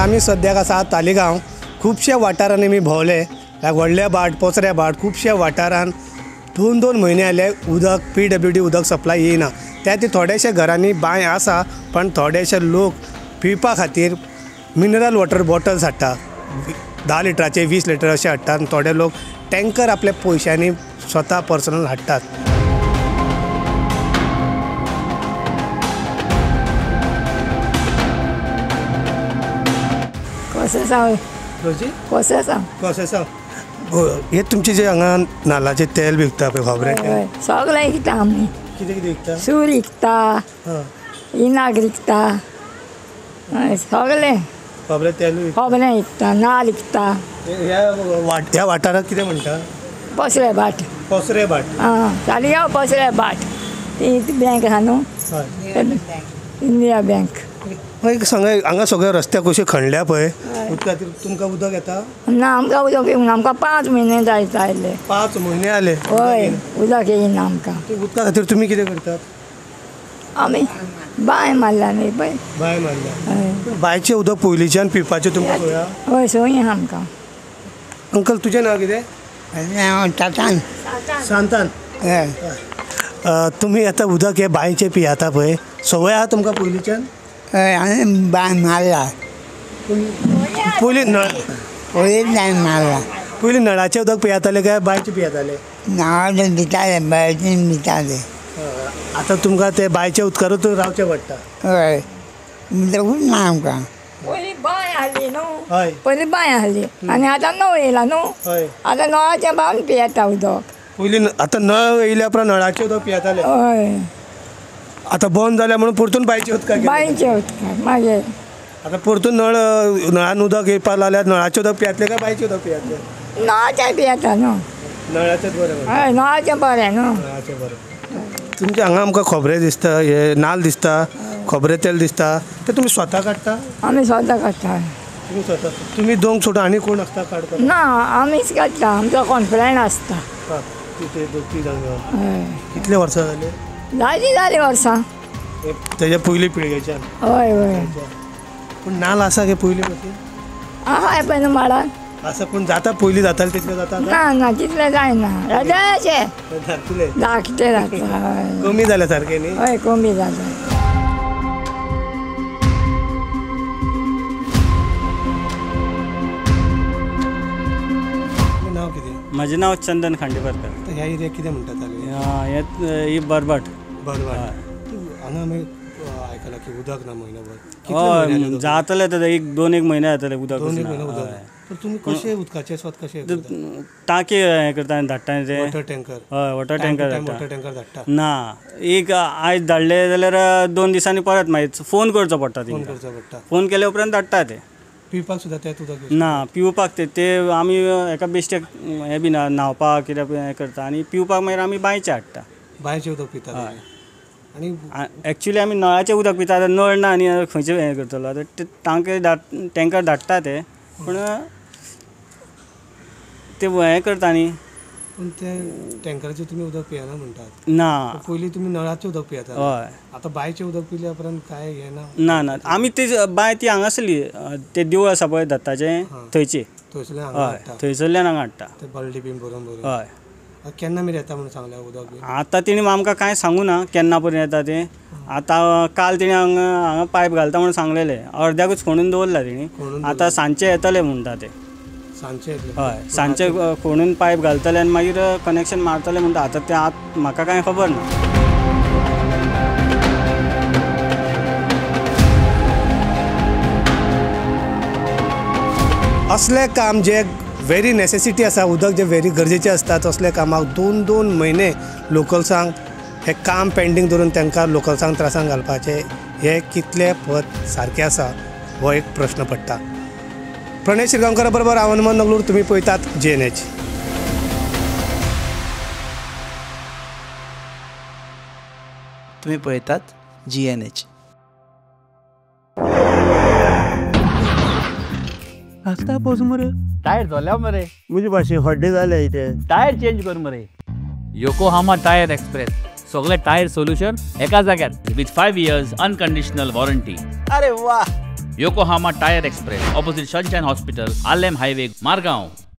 आमी सद्याक आसा तालिगांव. खुबशे वाठारांनी आमी भोंवले, लायक व्हडले भाट, पोचऱ्या भाट, खुबशे वाठारान 2-2 म्हयने जाले उदक PWD उदक सप्लाय येयना. त्या खातीर थोडेशे घरांनी बांय आसा, पण थोडेशे लोक पिवपा खातीर मिनरल वॉटर बॉटल्स हाडटा, 10 लिटराचे 20 लिटर अशे हाडटात. आनी थोडे लोक टँकर आपल्या पयशांनी स्वता पर्सनल हाडटात. कोसेसांव हे तुमचे जे हांगा नाल्लाचें तेल विकता पळय, खोबरें सगळें विकता आमी. कितें कितें विकता? सूर विकता, इनाग विकता, सगळें. खोबरें तेल, खोबरें विकता, नाल्ल विकता. ह्या वाठाराक कितें म्हणटा? पोसरे भाट. पोसरे भाट. आं, तालिगांव पोसरे भाट. ती बँक आसा न्हू, इंदिरा बँक. मागीर सांगा, हांगा सगळे रस्त्या कशे खणल्या पळय, उदका खातीर तुमकां उदक येता ना? आमकां उदक येवना. आमकां 5 म्हयने जायत आयले. 5 म्हयने जाले? हय, उदक येयना आमकां. उदका खातीर तुमी कितें करतात? आमी बांय मारल्या न्ही पळय. बांय मारल्या. बांयचें उदक पयलींच्यान पिवपाचें तुमकां खंय? हय, संवय आहा आमकां. अंकल, तुजें नांव कितें? सांतान. सांतान. तुमी आतां उदक हें बांयचें पियाता पळय, संवय आहा तुमकां पयलींच्यान? हय, आमी बांय मारला. पयलीं नळ, पयलीं बांय मारला. पयलीं नळाचें उदक पियाताले काय बांयचें पियाताले? नळाचें पिताले, बांयचें पिताले. आतां तुमकां तें बांयच्या उदकारूच रावचें पडटा? हय, उदकूच ना आमकां. पयलीं बांय आहली न्हू. हय, पयलीं बांय आहली आनी आतां नळ येयला न्हू. हय, आतां नळाचें बावन पियेता उदक. पयलीं आतां नळ येयल्या उपरांत नळाचें उदक पियेताले. हय, आतां बंद जालें म्हणून परतून बांयचें उदक. बांयचें उदक मागीर आतां परतून नळ, नळान उदक येवपाक लागल्यार नळाचें उदक पियेतले काय बांयचें उदक पियेतले? नळाचें पियेता न्हू. नळाचेंच बरें. हय, नळाचें बरें न्हू. नळाचें बरें. तुमच्या हांगा आमकां खोबरें दिसता, हे नाल्ल दिसता, खोबरें तेल दिसता, तें तुमी स्वता काडटा? आमी स्वता काडटा. तुमी स्वता? तुमी दोन सोडून आनी कोण आसता काडटा? ना, आमीच काडटा. आमचो कॉन्फिडंट आसता. ते 2-3 जाण. कितले वर्सां जाले? जायतीं जालीं वर्सां. तेज्या पयलीं पिळगेच्यान? हय हय. पूण नाल्ल आसा गे पयलीं पासून? आसा पळय न्हू माडान आसा, पूण जाता पयलीं जातालें तितलें जाता? ना ना, तितलें जायना. जातलें धाकटें जाता. कमी जालें सारकें न्ही? हय, कमी जालें. नांव कितें? म्हजें नांव चंदन खांडेपारकर. ह्या एरियाक कितें म्हणटात? ही बरबाट. बरबाट. हांगा आमी आयकलां की उदक ना म्हयनोभर. हय, जातलें आतां 1-2 म्हयने जातले उदक. 2-1 म्हयने उदक. तर तुमी कशें उदकाचें स्वत कशें? टांकी हें करता आनी धाडटा ते. Water tanker. हय, वॉटर टँकर. वॉटर टँकर धाडटा? ना, एक आयज धाडले जाल्यार 2 दिसांनी परत मागीर फोन करचो पडटा. फोन करचो पडटा. फोन केले उपरांत धाडटा ते. पिवपाक सुद्दां तेंच उदक? ना, पिवपाक ते आमी एका बेश्टे हें बी ना, न्हांवपाक कितें हें करता आनी पिवपाक मागीर आमी बांयचें हाडटा. बांयचें उदक पिता? हय. आनी एक्चुली आमी नळाचें उदक पिता. आतां नळ ना आनी खंयचें हें करतलो आतां? ते टांके टँकर धाडटा ते, पूण ते हें करता न्ही. पूण ते टँकराचें तुमी उदक पियेना म्हणटात? ना, पयलीं तुमी नळाचें उदक पियेता. हय. आतां बांयचें उदक पिल्या उपरांत कांय हें ना? ना ना, आमी ती बांय ती हांगासरली, तें देवूळ आसा पळय दत्ताचें, थंयची. थंयसरल्यान? हय, थंयसरल्यान हांगा हाडटा. ते बालडी बीन भरून भरून? हय. केन्ना मेरेन येता म्हणून सांगलें उदक बी? आतां तेणी आमकां कांय सांगू ना केन्ना पर्यंत येता तें. आतां काल तेणी हांगा हांगा पायप घालता म्हणून सांगलेलें, अर्द्याकूच खणून दवरला तेणी. आतां सांजचें येतलें म्हणटा ते. सांजचें येतलें? हय, सांजचें खणून पायप घालतले आनी मागीर कनेक्शन मारतले म्हणटा. आतां तें आतां म्हाका कांय खबर ना. असलें काम जे व्हेरी नेसेसिटी आसा, उदक जें व्हेरी गरजेचें आसता, तसल्या कामाक 2-2 म्हयने लोकल्सांक हें काम पेंडींग दवरून तांकां लोकल्सांक त्रासान घालपाचें हें कितलें पद सारकें आसा हो एक प्रश्न पडटा. प्रणय शिरगांवकारा बरोबर हांव हनुमान नगलूर, तुमी पळयतात GNH. तुमी पळयतात GNH. आसता पोस मरे टायर जाल्या मरे म्हजे भाशेन हड्डे जाले इथे टायर चेंज कर मरे. योकोहामा टायर एक्सप्रेस, सगळे टायर सोल्युशन एका जाग्यार विथ 5 years unconditional warranty. अरे वा, Yokohama tyre express, opposite Sunshine hospital, Arlem highway, Margao.